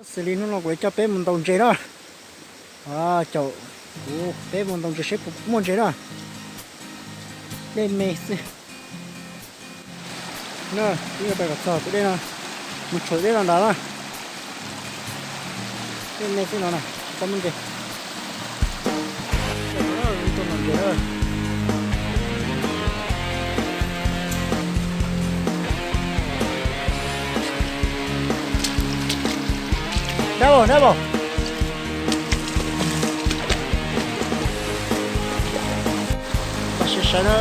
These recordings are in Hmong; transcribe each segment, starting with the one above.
Xws li hnub no kuv yuav coj peb mus ntaus ntses na. Caum kuv peb mus ntaus ntses seb puas muaj ntses na. Dej me xwb. Na, peb yuav pais kom txog tus dej no, mus tshuam dej no nrad na. Dej me xwb no na, tsis tau muaj ntses. Tuaj ntaus ntses na. Dab laug, dab laug. Pab sib saib na,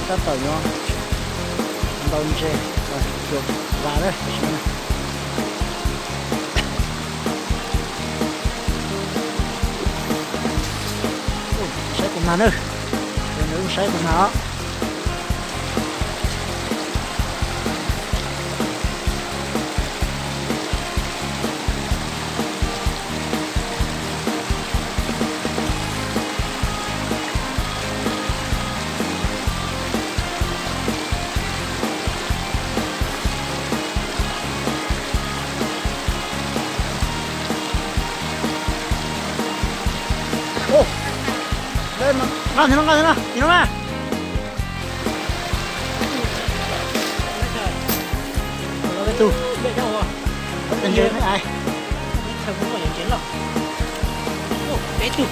tab tom yuav ntaus ntses, yuav vas na, tam sim no na. Saib tus nag na, saib tus nag os. Nqa thiab, nqa thiab, tim no na. Peb tug. Peb tug.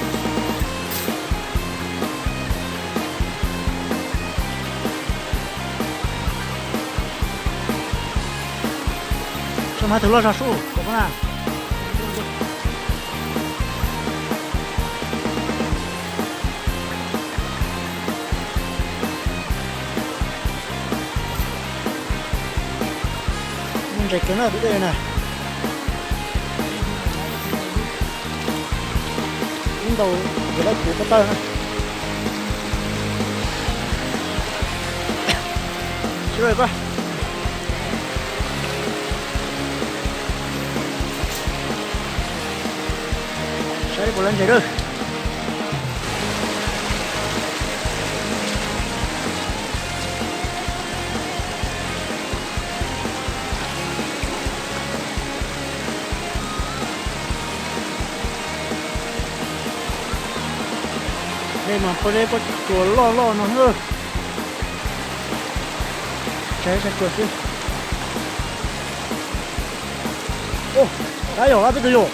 Tso mas tus loj zog sub kom na. Muaj ntses kawg na tus dej na. Ib ntaus ntses lawm kuv ko taw na. Sib laj pab saib puas lawv ntses lawm. Nej mas pob zeb pob tsuas loj loj no na. Tshaib tshaib kua xwb. Tab yog peb tug yog.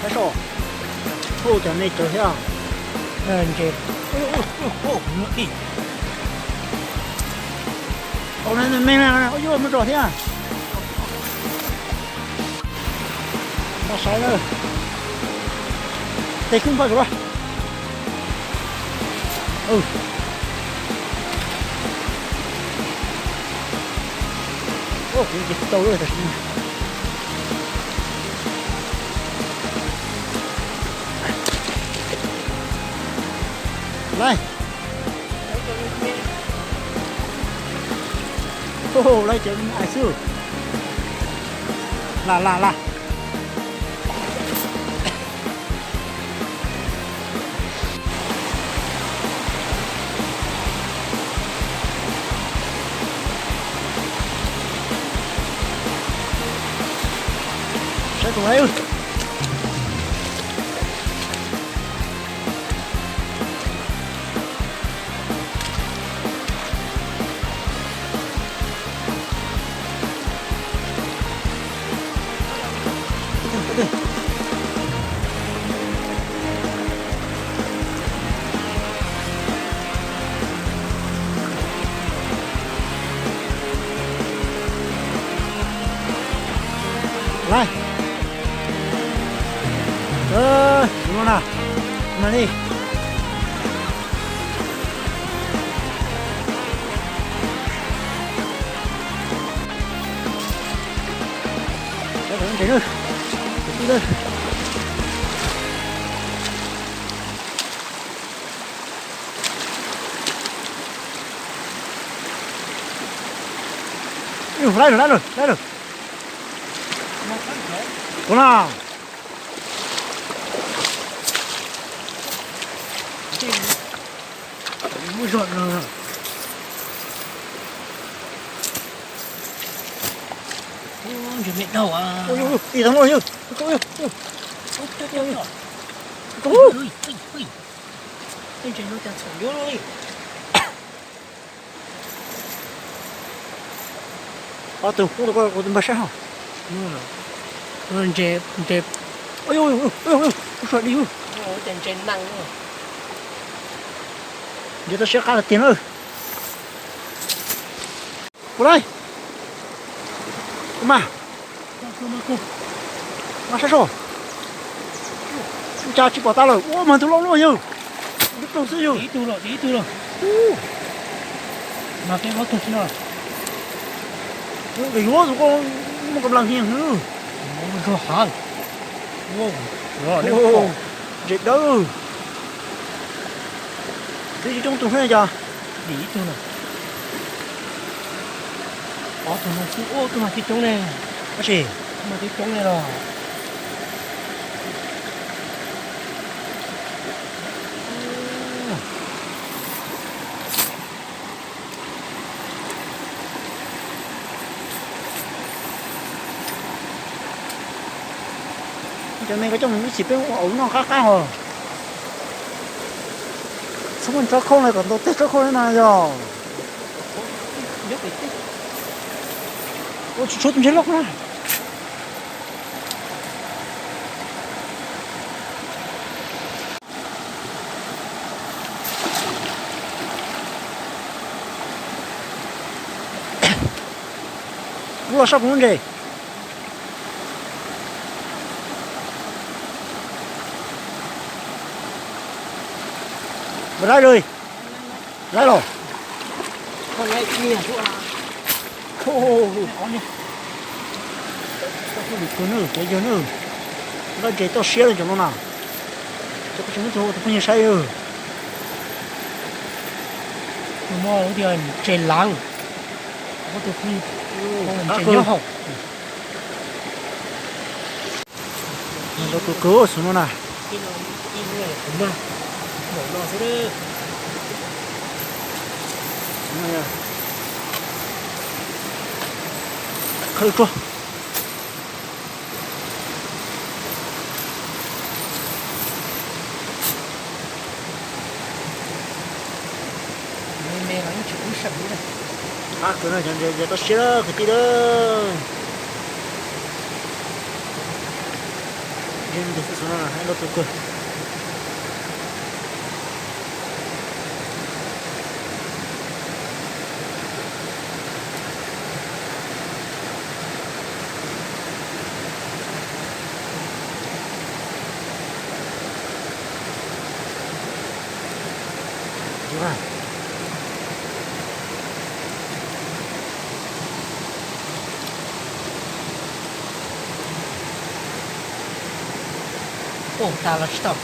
Tab so, hu cov me cov thiab. Ntses. Au, me me, ua yuav muaj zos thiab. Npaj saib na. Tes kub npaj kom los. Kuv nce tsis tau lawm tam sim no. Lawm. Lawv cov me ais xwb. Lam lam lam. Saib tus lawm. Lawm. Tus no na, no li. Saib tus ntses na, tus tib na. Laib lawm, laib lawm, laib lawm. Tus no. Muaj zog no. Ntses me dau. Ib tag no yog. Tej ntses no cas txhaum yuav li. Ob tug poob rau koj tus npawg saib ho. Ntses, ntses. Ua di, ntses nees. Ntses tau siab qab tiag na. Ua li. Ua mas. Mas saib so. Ua cas tsis pom tas lawm, ua mas tus loj luaj yawg. Ib tug xwb yawg. Ib tug los, ib tug los. Mas peb ob tug xwb no. Yuav tus koj muaj kam las hias hwv. Rog hav. Ntses dawb. Twb coob tus thiab cas. Dim ib tug no. Ob tug no xwb, ua tug mas tib coob ne. Tab sis mas tib coob ne los. Cov me koj coj mus ib txhis peb ua auv noj qab qab hos. Txhob muaj tsob khauj no kom ntau tej tsob khauj no yog. Ua tsis tshuav tus ntsej loj na. Kuv los sab kuv lub ntses. Mas laib li. Laib los. Cov yawg na, loj ntses toj siab li cov no na. Cov tus phooj ywg saib. Tus no tias ntses laav, tus ntses nyob hauv. Ntau tus kawg xwb no na. Khawb tsuag. Qab kawg no, cov ntses toj siab kwv tij lawm. Ntses xwb xwb no, ntau tus kawg. Ua tas los tsis tau.